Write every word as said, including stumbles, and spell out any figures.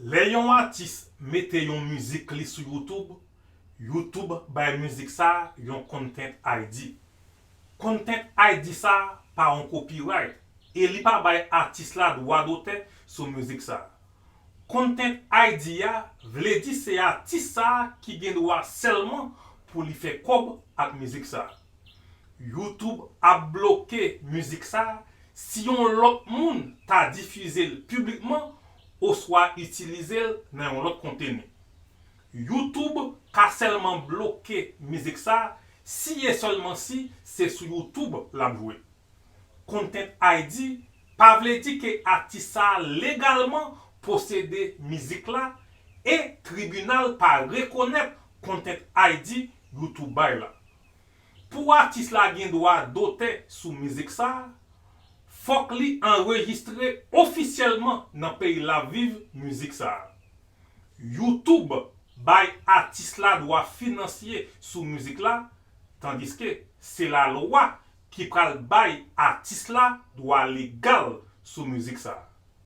Lè yon atis mete yon mizik li sou YouTube, YouTube bay mizik sa a yon Content I D. Content I D sa a pa yon copyright e li pa bay atis la dwa dotè sou mizik sa a. Content I D a vle di se atis sa a ki gen dwa sèlman pou li fè kòb ak mizik sa a. YouTube ap bloke mizik sa a si yon lòt moun ta difize l piblikman oswa itilize l nan yon lòt konteni. YouTube ka sèlman bloke mizik sa a si e sèlman si se sou YouTube l ap jwe. Content I D pa vle di ke atis sa a legalman posede mizik la e tribinal pa rekonèt Content I D YouTube bay la. Pou atis la gen dwa dotè sou mizik sa a, fòk li anrejistre ofisyèlman nan peyi l ap viv mizik sa a. YouTube bay atis la dwa finansye sou mizik la, tandiske se lalwa ki pral bay atis la dwa legal sou mizik sa a.